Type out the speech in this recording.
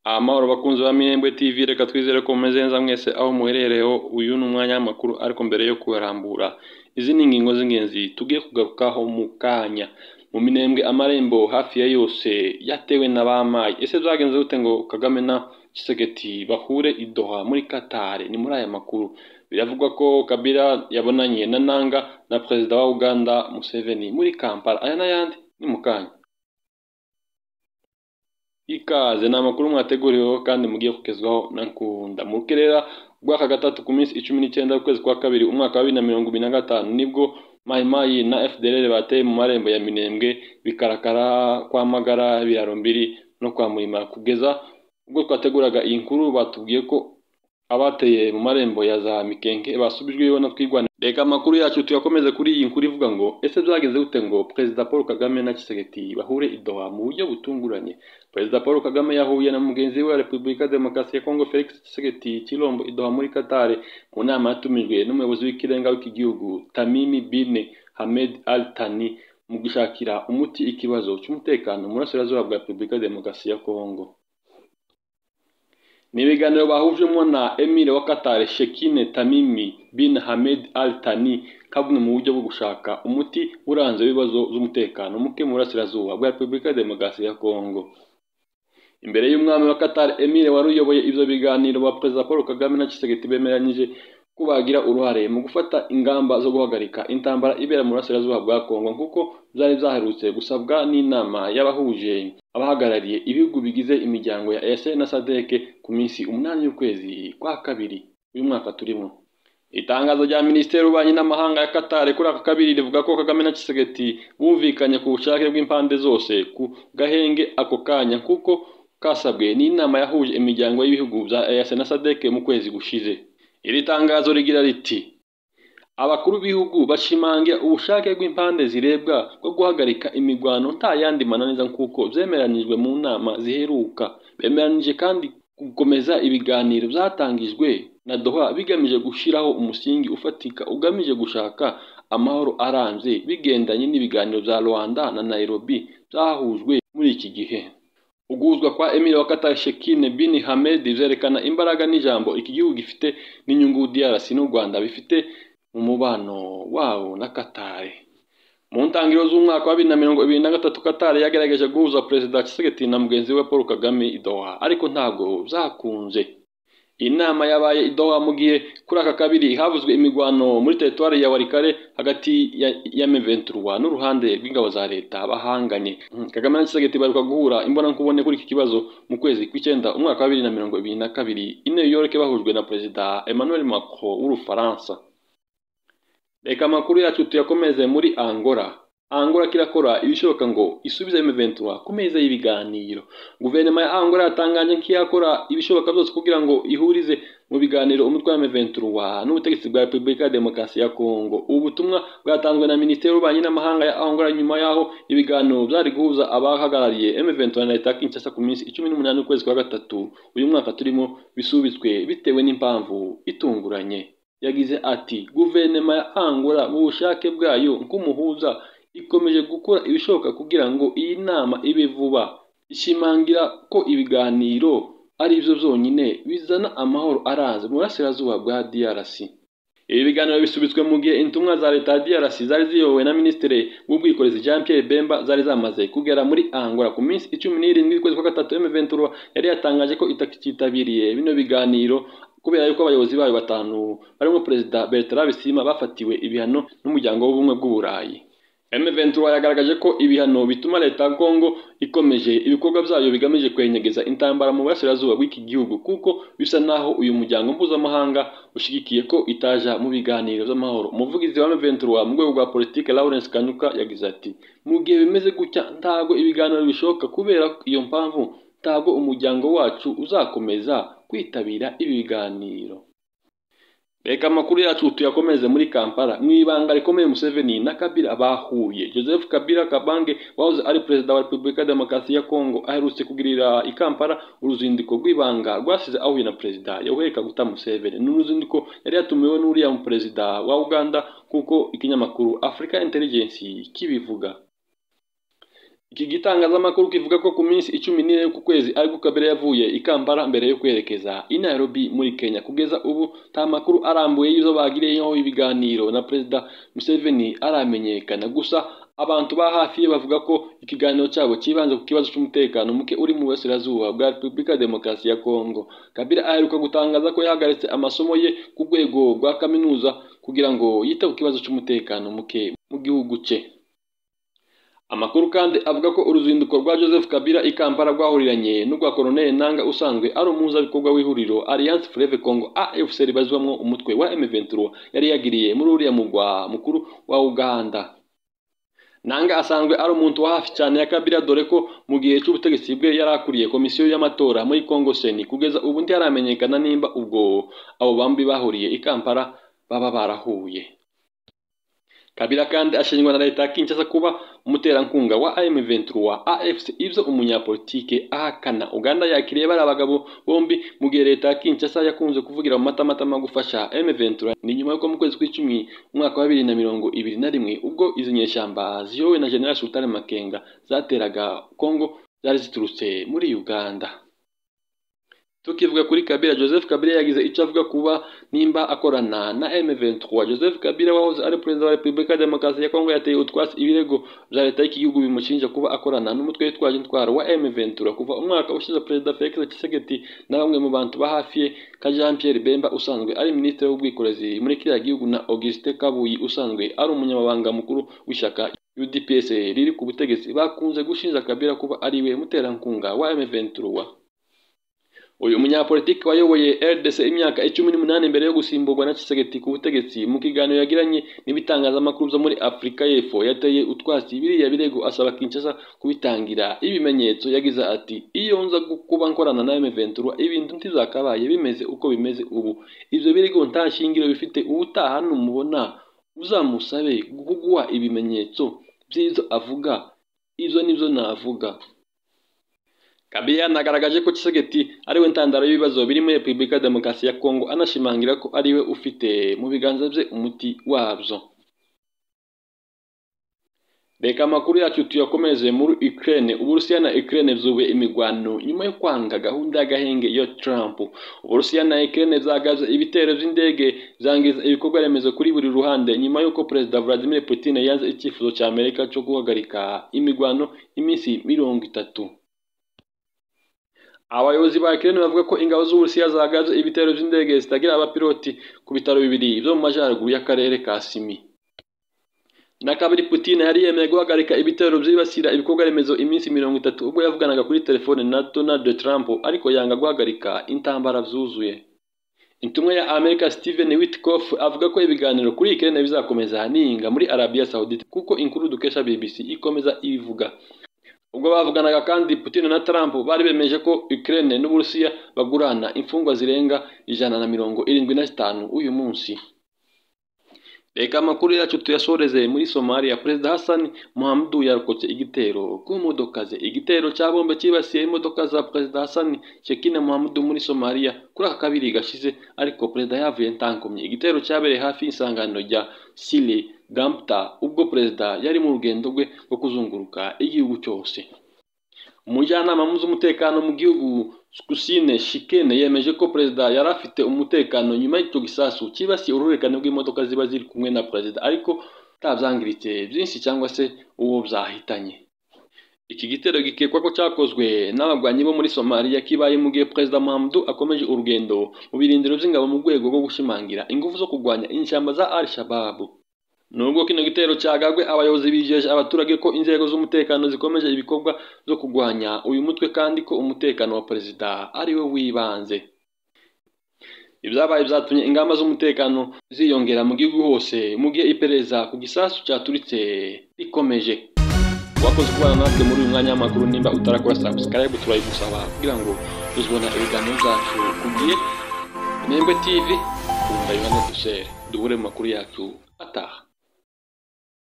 Amahoro bakunzi ba Minembwe TV, reka twizere ko mumeze neza mwese aho muherereyeho. Uyu ni umwanya w'amakuru, ariko mbere yo kuyarambura izi ni ingingo z'ingenzi tugiye kugarukaho mu kanya. Mu Minembwe amarembo hafi ya yose yatewe na bamayi. Ese byagenze gute ngo Kagame na Tshisekedi bahure i Doha muri Qatar? Ni muri aya makuru. Biravugwa ko Kabila yabonanye na Nanga na Perezida wa Uganda Museveni muri Kampala. Aya n'ayandi ni mu kanya. Ikaze ni amakuru mwateguriweho kandi mugiye kugezwaho na Nkunda. Mu rukerera rw'aka gatatu ku minsi 19 y'ukwezi kwa kabiri umwaka wa 2025, nibwo Mayi na FDLR bateye mu marembo ya Minembwe, bikarakara kwa Magara, Biraro Mbiri no kwa Murima. Kugeza ubwo twateguraga iyi nkuru, batubwiye ko abateye mu marembo ya za Mikenke basubijweyo na Twirwaneho. Reka amakuru yacu tuyakomeze kuri iyi nkuru ivuga ngo: ese byagenze gute ngo Perezida Paul Kagame na Tshisekedi bahure i Doha mu buryo butunguranye? Perezida Paul Kagame yahuye na mugenzi we wa Repubulika Demokarasi ya Kongo Felix Tshisekedi Tshilombo i Doha muri Qatar, mu nama yatumijwe n'umuyobozi w'ikirenga w'iki gihugu Tamimi bin Hamed Al Thani, mu gushakira umuti ikibazo cy'umutekano mu burasirazuba bwa Repubulika Demokarasi ya Kongo. Ni ibiganiro bahujwemo na Emir wa Qatar Sheikh Tamimi bin Hamed Al Thani, nka bumwe mu buryo bwo gushaka umuti uranze w'ibibazo by'umutekano muke mu burasirazuba bwa Repubulika Demokarasi ya Kongo. Imbere y'umwami wa Qatar, Emir wari uyoboye ivyo biganiro, ba Perezida Paul Kagame na Tshisekedi bemeranyije ko bagira uruhare mu gufata ingamba zo guhagarika intambara ibera mu burasirazuba bwa Kongo, nk'uko byari byaherutse gusabwa n'inama y'abahuje abahagarariye ibihugu bigize imiryango ya EAC na SADC ku minsi 8 y'ukwezi kwa kabiri uyu mwaka turimo. Itangazo rya Minisiteri y'Ububanyi n'Amahanga ya Qatar kuri aka kabiri rivuga ko Kagame na Tshisekedi bumvikanye ku bushake bw'impande zose ku gahenge ako kanya, kuko kasabwe n'inama yahuje imiryango y'ibihugu bya EAC na SADC mu kwezi gushize. Iri tangazo rigira riti: abakuru b'ibihugu bashimangira ubushake bw'impande zirebwa bwo guhagarika imigwano nta yandi mananiza, nk'uko vyemeranijwe mu nama ziheruka. Bemeranije kandi gukomeza ibiganiro byatangijwe na Doha bigamije gushiraho umusingi ufatika ugamije gushaka amahoro arambye, bigendanye n'ibiganiro bya Rwanda na Nairobi byahujwe muri iki gihe. Uguhuzwa kwa Emir wa Qatar Sheikh bin Hamed vyerekana imbaraga n'ijambo iki gihugu gifite n'inyungu DRC n'u Rwanda bifite mu mubano wabo na Qatar. Mu ntangiriro z'umwaka wa 2023, Qatar yagerageje guhuza Perezida Tshisekedi na mugenzi we Paul Kagame i Doha, ariko ntabwo byakunze. Inama yabaye i Doha mu gihe kuri aka kabiri havuzwe imigwano muri teritwari ya Walikale hagati ya M23 n'uruhande rw'ingabo za leta bahanganye. Kagame na Tshisekedi baheruka guhura imbonankubone kuri iki kibazo mu kwezi kw'icyenda umwaka wa 2022 i New York, bahujwe na Perezida Emmanuel Macron w'Urufaransa. Reka amakuru yacu tuyakomeze muri Angola. Angola kirakora ibishoboka ngo isubize M23 ku meza y'ibiganiro. Guverinoma ya Angola yatangaje nk'iyakora ibishoboka byose kugira ngo ihurize mu biganiro umutwe wa M23 n'ubutegetsi bwa Repubulika ya Demokarasi ya Kongo. Ubu butumwa bwatanzwe na Minisiteri y'Ububanyi n'Amahanga ya Angola nyuma y'aho ibiganiro byari guhuza abahagarariye M23 na leta ya Kinshasa ku minsi 18 y'ukwezi kwa gatatu uyu mwaka turimo bisubitswe bitewe n'impamvu itunguranye. Yagize ati: guverinoma ya Angola mu bushake bwayo nk'umuhuza ikomeje gukora ibishoboka kugira ngo iyi nama ibe vuba, ishimangira ko ibiganiro ari byo byonyine bizana amahoro araza mu burasirazuba bwa DRC. Ibi biganiro bisubitswe mu gihe intumwa za leta ya DRC zari ziyobowe na Minisitiri w'Ubwikorezi Jean Pierre Bemba zari zamaze kugera muri Angola. Ku minsi 17 y'ukwezi kwa gatatu, M23 yari yatangaje ko itakitabiriye bino biganiro kubera yuko abayobozi bayo batanu barimo Perezida Bertrand Bisimwa bafatiwe ibihano n'umuryango w'ubumwe bw'Uburayi. M23 yagaragaje ko ibihano bituma leta ya Kongo ikomeje ibikorwa byayo bigamije kwenyegeza intambara mu burasirazuba bw'iki gihugu, kuko bisa naho uyu muryango mpuzamahanga ushigikiye ko itaja mu biganiro by'amahoro. Umuvugizi wa M23 mu rwego rwa politike Lawrence Kanyuka yagize ati: mu gihe bimeze gutya ntabwo ibiganiro bishoboka, kubera iyo mpamvu ntabwo umuryango wacu uzakomeza kwitabira ibi biganiro. Reka amakuru yacu tuyakomeze muri Kampala. Mu ibanga rikomeye Museveni na Kabila bahuye. Joseph Kabila Kabange wahoze ari perezida wa Repubulika ya Demokarasi ya Kongo aherutse kugirira i Kampala uruzinduko rw'ibanga rwasize ahuye na Perezida Yoweri Kaguta Museveni. Ni uruzinduko yari yatumiwe n'uriya mu perezida wa Uganda, kuko ikinyamakuru Africa Intelligence kibivuga. Iki gitangazamakuru kivuga ko ku minsi 14 ku kwezi ariko Kabila yavuye i Kampala mbere yo kwerekeza i Nairobi muri Kenya. Kugeza ubu nta makuru arambuye y'ivyo bagiriyeho ibiganiro na Perezida Museveni aramenyekana. Gusa abantu ba hafi ye bavuga ko ikiganiro cyabo cyibanze ku kibazo cy'umutekano muke uri mu burasirazuba bwa Repubulika ya Demokarasi ya Kongo. Kabila aheruka gutangaza ko yahagaritse amasomo ye ku rwego rwa kaminuza kugira ngo yite ku kibazo cy'umutekano muke mu gihugu cye. Amakuru kandi avuga ko uruzinduko rwa Joseph Kabila i Kampala rwahuriranye n'urwa Colonel Nanga usanzwe ari umuhuzabikorwa w'ihuriro Alliance Fleuve Congo AFC ribazwamwo umutwe wa M23 yari yagiriye muri uriya mugwa mukuru wa Uganda. Nanga asanzwe ari umuntu wa hafi cyane ya Kabila, dore ko mu gihe cy'ubutegetsi bwe yari akuriye komisiyo y'amatora muri Congo Seni. Kugeza ubu ntiharamenyekana nimba ubwo abo bambi bahuriye i Kampala baba barahuye. Kabila kandi ashinjwa na leta ya Kinshasa kuba umuterankunga wa M23 AFC, ibyo umunyapolitike ahakana. Uganda yakiriye bari abagabo bombi mu gihe leta ya Kinshasa yakunze kuvugira mu matamatama gufasha M23. Ni nyuma y'uko mu kwezi kw'icumi umwaka wa 2021 ubwo izi nyeshyamba ziyobowe na General Sultan Makenga zateraga Kongo zari ziturutse muri Uganda. Tukivuga kuri Kabila, Joseph Kabila yagize icyo avuga kuba nimba akorana na M23. Joseph Kabila wahoze ari perezida wa Repubulika ya Demokarasi ya Kongo yateye utwatsi ibirego bya leta y'igihugu bimushinja kuba akorana n'umutwe witwaje intwaro wa M23. Kuva umwaka ushize Perezida Felix Tshisekedi na bamwe mu bantu ba hafi ye nka Jean Pierre Bemba usanzwe ari minisitiri w'ubwikorezi muri kiriya gihugu na Auguste Kabuyi usanzwe ari umunyamabanga mukuru w'ishyaka UDPS riri ku butegetsi bakunze gushinja Kabila kuba ari we muterankunga wa M23. Uyu munyapolitiki wayoboye RDC imyaka 18 mbere yo gusimburwa na Tshisekedi ku butegetsi, mu kiganiro yagiranye n'ibitangazamakuru byo muri Afurika y'Epfo yateye utwatsi biriya birego asaba Kinshasa kubitangira ibimenyetso. Yagize ati: "Iyo nza kuba nkorana na M23 ibintu ntizakabaye bimeze uko bimeze ubu. Ibyo birego nta shingiro bifite. Ubutaha numubona uzamusabe kuguha ibimenyetso by'ibyo avuga. Ibyo nibyo navuga." Kabila yanagaragaje ko Tshisekedi ariwe ntandaro y'ibibazo biri muri Repubulika ya Demokarasi ya Kongo, anashimangira ko ariwe ufite mu biganza bye umuti wabyo. Reka amakuru yacu tuyakomereze muri Ukraine. Uburusiya na Ukraine byubuye imigwano nyuma yo kwanga gahunda y'agahenge ya Trump. Uburusiya na Ukraine byagaze ibitero by'indege byangiza ibikorwa remezo kuri buri ruhande nyuma y'uko Perezida Vladimir Putin yanze icyifuzo cya Amerika cyo guhagarika imigwano iminsi 30. Abayobozi ba Ukraine bavuga ko ingabo z'Uburusiya zagaze ibitero by'indege zitagira abapiloti ku bitaro bibiri byo mu majyaruguru y'akarere ka Simi. Na kabiri Putin yari yemeye guhagarika ibitero byibasira ibikorwa remezo iminsi 30 ubwo yavuganaga kuri telefone na Donald Trump, ariko yanga guhagarika intambara zuzuye. Intumwa ya Amerika Steven Witkoff avuga ko ibiganiro kuri Ukraine bizakomeza ninga muri Arabia Saudite, kuko inkuru dukesha BBC ikomeza ibivuga. Ubwo bavuganaga kandi Putin na Trump bari bemeje ko Ukraine n'Uburusiya bagurana imfungwa zirenga 175 uyu munsi. Reka amakuru yacu tuyasoreze muri Somalia. Perezida Hassan Mohamud yarokotse igitero ku modoka ze. Igitero cya bombe cyibasiye imodoka za Perezida Hassan Sheikh Mohamud muri Somalia kuri aka kabiri gashize, ariko perezida yavuye ntankomye. Igitero cyabereye hafi y'isangano rya Sile Gampta ubwo perezida yari mu rugendo rwe rwo kuzunguruka igihugu cyose. Umujyanama mu z'umutekano mu gihugu Kusine Shikene yemeje ko perezida yari afite umutekano nyuma y'icyo gisasu cyibasiye uruhererekane rw'imodoka ziba ziri kumwe na perezida, ariko ntabyangiritse byinshi cyangwa se uwo byahitanye. Iki gitero gikekwa ko cyakozwe n'abagwanyi bo muri Somalia kibaye mu gihe Perezida Mohamud akomeje urugendo mu birindiro by'ingabo mu rwego rwo gushimangira ingufu zo kurwanya inyeshyamba za Al-Shabaab. Nubwo kino gitero cyagabwe, abayobozi bijeje abaturage ko inzego z'umutekano zikomeje ibikorwa byo kurwanya uyu mutwe kandi ko umutekano wa perezida ari we wibanze. Ibyabaye byatumye ingamba z'umutekano ziyongera mu gihugu hose mu gihe iperereza ku gisasu cyaturitse rikomeje. Wakoze kubana natwe muri uyu mwanya w'amakuru. Nimba utarakora subscribe turayigusaba kugira ngo uzibona ibiganiro byacu ku gihe. Nembwe TV, Kunda Yohana Dusere, duhure mu makuru yacu ataha.